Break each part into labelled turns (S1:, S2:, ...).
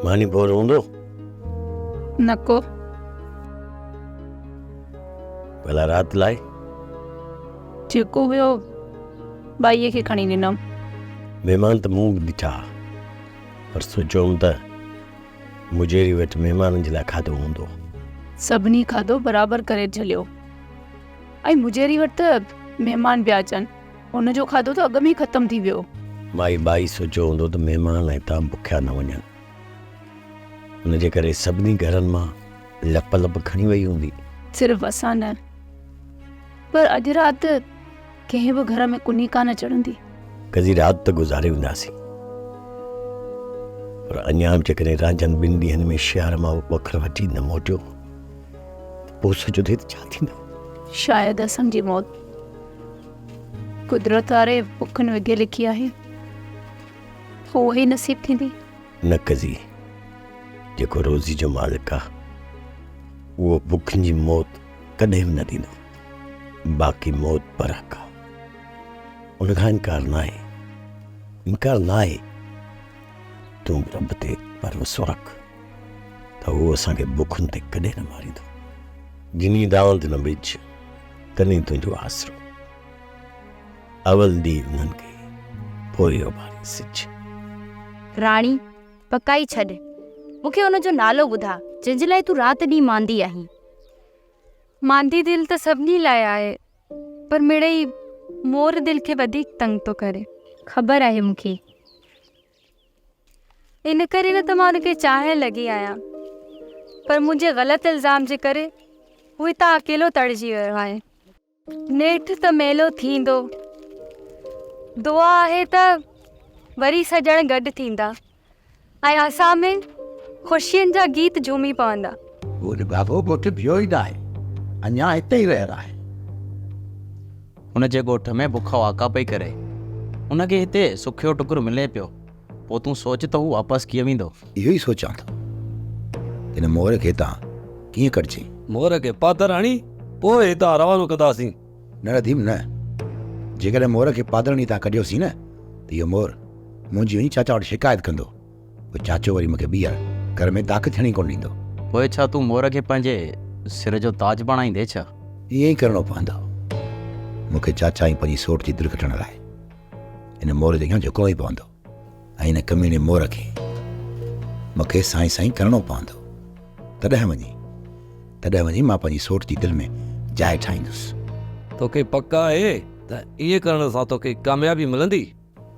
S1: ماني ڀور هوندو؟
S2: نه ڪو.
S1: ڀلا رات لاء؟
S2: جيڪو هيو ٻائيء کي کڻي ڏنم.
S1: مهمان ته مون به ڏٺا پر سوچيو هوم ته مجيري وٽ مهمانن جي لاء کاڌو هوندو.
S2: سڀني کاڌو برابر ڪري جهليو ۽ مجيري وٽ ته مهمان پيا اچن. ان جو کاڌو ته اڳ ۾ ئي ختم ٿي ويو.
S1: مائي ٻائي سوچيو هوندو ته مهمان هتان بکيا نه وڃن. ان جي ڪري سڀني گهرن مان لپ لپ کڻي وئي هوندي.
S2: صرف اسان نه پر اڄ رات ڪنهن به گهر ۾ ڪني ڪانه چڙهندي.
S1: قضي رات ته گذاري وينداسين پر اڃا به جيڪڏهن رانجهن ٻن ڏينهن ۾ شهر مان وکر وٺي نه موٽيو ته پوء سوچيو ٿي ته ڇا ٿيندو.
S2: شايد اسان جي موت قدرت واري بکن وگهي لکي آهي، پوء اها ئي نصيب ٿيندي.
S1: نه قضي، جيڪو روزي جو مالڪ آ، اهو بکن جي موت ڪڏهن به نه ڏيندو. باقي موت برحق آ، ان کان انڪار ناهي، انڪار ناهي. تون به رب تي ڀروسو رک ته هو اسان کي بکن تي ڪڏهن نه ماريندو. جني ڏاند نه وجهه. تنهن تنهنجو آسرو. اول ڏينهن انهن کي، پوء اڀاري سج.
S3: راڻي، پڪائي ڇڏ. مون کي ان جو نالو ٻڌاء، جنهن جي لاء تون رات ڏينهن ماندي آهين.
S4: ماندي دل ته سڀني لاء آهي، پر مڙئي مور دل کي وڌيڪ تنگ ٿو ڪري.
S3: خبر آهي مون کي.
S4: ان ڪري نه ته مان ان کي چاهڻ لڳي آهيان پر منهنجي غلط الزام جي ڪري هو هتان اڪيلو تڙجي ويو آهي. نيٺ ته ميلو ٿيندو. دعا آهي ته وري سڄڻ گڏ ٿيندا ۽ اسان ۾ خوشين جا گيت جهومي پوندا.
S5: هو نڀاڳو ڳوٺ ويو ئي ناهي، اڃا هتي ئي رهيل آهي.
S6: هن جي ڳوٺ ۾ بک واڪا پئي ڪري. هن کي هتي سکيو ٽڪر ملي پيو. پوء تون سوچ ته هو واپس ڪيئن ويندو؟
S5: اهو ئي سوچان ٿو ته هن مور کي هتان ڪيئن ڪڍجي؟
S7: مور کي پادر هڻي پوء هتان روانو ڪنداسين.
S5: نه نديم نه. جيڪڏهن مور کي پادر هڻي هتان ڪڍيوسين نه ته اهو مور منهنجي وڃي چاچا وٽ شڪايت ڪندو. پوء چاچو وري مون کي ٻيهر گهر ۾ داخل ٿيڻ ئي ڪونه ڏيندو.
S6: پوء ڇا تون مور کي پنهنجي سر جو تاج بڻائيندين ڇا؟
S5: ائين ئي ڪرڻو پوندو. مون کي چاچا ۽ پنهنجي سوٽ جي دل کٽڻ لاء هن مور جي اڳيان جهڪڻو ئي پوندو ۽ هن ڪميڻي مور کي مون کي سائين سائين ڪرڻو پوندو. تڏهن وڃي تڏهن وڃي مان پنهنجي سوٽ جي دل ۾ جاء ٺاهيندس.
S7: توکي پڪ آهي ته ائين ڪرڻ سان توکي ڪاميابي ملندي؟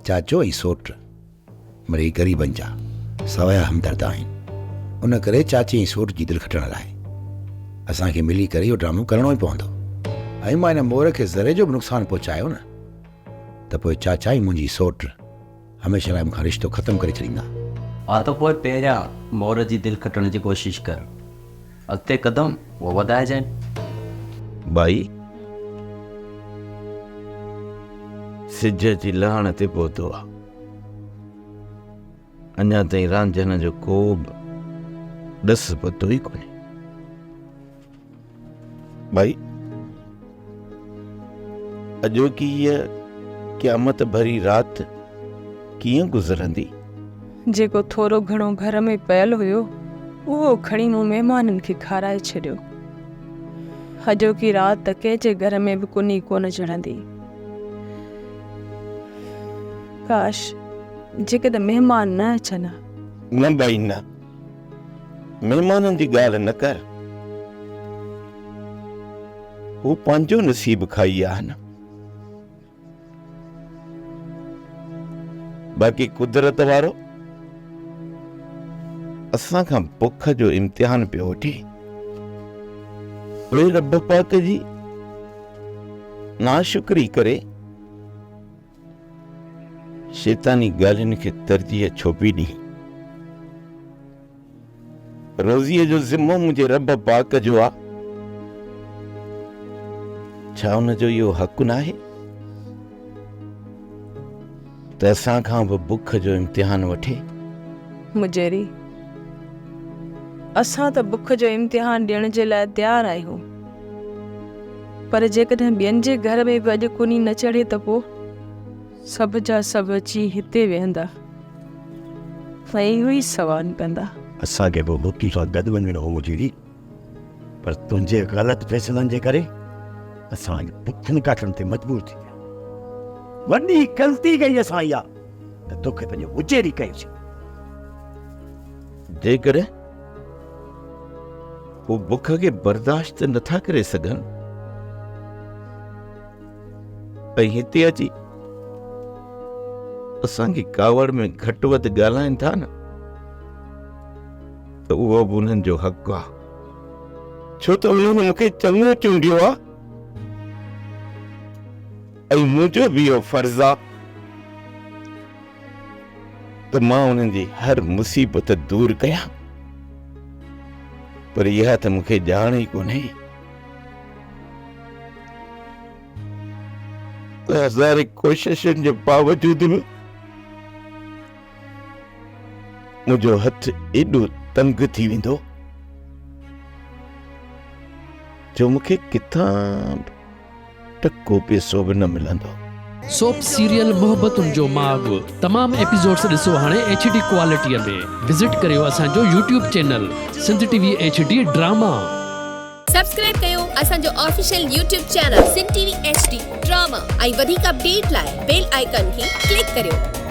S5: چاچو ۽ سوٽ مڙئي غريبن جا سوايا همدرد آهن، ان ڪري چاچي ۽ سوٽ جي دل کٽڻ لاء اسان کي ملي ڪري اهو ڊرامو ڪرڻو ئي پوندو ۽ مان ان مور کي ذري جو به نقصان پهچايو نه ته پوء چاچا ۽ منهنجي سوٽ هميشه لاء مون کان رشتو ختم ڪري ڇڏيندا.
S6: ها ته پوء پهريان مور جي دل کٽڻ جي ڪوشش ڪر، اڳتي قدم اهو وڌائجانء.
S8: ٻائي سج جي لهڻ تي پهتو آ. اڃا تائين رانجهن جو ڪو به ڏس پتو ئي ڪونهي. ڀائي اڄوڪي هيء قيامت ڀري رات ڪيئن گذرندي؟
S9: جيڪو ٿورو گهڻو گهر ۾ پيل هيو، اهو کڻي مون مهمانن کي کارائي ڇڏيو. اڄوڪي رات ته ڪنهن جي گهر ۾ به ڪني ڪونه چڙهندي. ڪاش جيڪڏهن مهمان نه اچن ها.
S8: نه ڀائي نه، مهمانن جي ڳالهه نه ڪر. هو پنهنجو نصيب کائي ويا آهن. باقي قدرت وارو اسان کان بک جو امتحان پيو وٺي. اڙي رب پاڪ جي ناشڪري ڪري شيطاني ڳالهين کي ترجيح ڇو پئي ڏين؟ روزيء جو ذمو منهنجي رب پاڪ جو آ، ڇا ان جو اهو حق ناهي ته اسان کان به بک جو امتحان وٺي؟
S9: مجيري، اسان ته بک جو امتحان ڏيڻ جي لاء تيار آهيون، پر جيڪڏهن ٻين جي گهر ۾ به اڄ ڪني نه چڙهي ته پوء؟ سڀ جا سڀ اچي هتي ويهندا. سان اهو ئي سوال ڪندا.
S1: اسان کي به موتي سان گڏ وڃڻو هو مجيري، پر تنهنجي غلط فيصلن جي ڪري اسان اڄ بکن ڪاٽڻ تي مجبور ٿي ويا. وڏي غلطي ڪئي اسان اها ته توکي پنهنجو مجيري ڪيوسين.
S8: جيڪڏهن هو بک کي برداشت نٿا ڪري سگهن ۽ هتي اچي اسان کي ڪاوڙ ۾ گهٽ وڌ ڳالهائين ٿا نه ته اهو به انهن جو حق آهي ڇو ته انهن مون کي چڱو چونڊيو آهي ۽ منهنجو به اهو فرض آهي ته مان انهن جي هر مصيبت دور ڪيان پر اها ته مون کي ڄاڻ ئي ڪونهي ته هزارين ڪوششن جي باوجود به منهنجو هٿ ايڏو تنگ ٿي ويندو جو مون کي ڪٿان به ٽڪو پئسو به نه ملندو.
S10: سوپ سيريل محبتن جو ماڳ تمام ايپيسوڊس ڏسو هاڻي ايڇ ڊي ڪوالٽي ۾ وزٽ ڪريو اسان جو YouTube channel Sindh T V H D drama.
S11: Subscribe ڪيو اسان جو official YouTube channel Sindh T V H D drama ۽ وڌيڪ اپڊيٽ لاء بيل آئيڪان کي ڪلڪ ڪريو.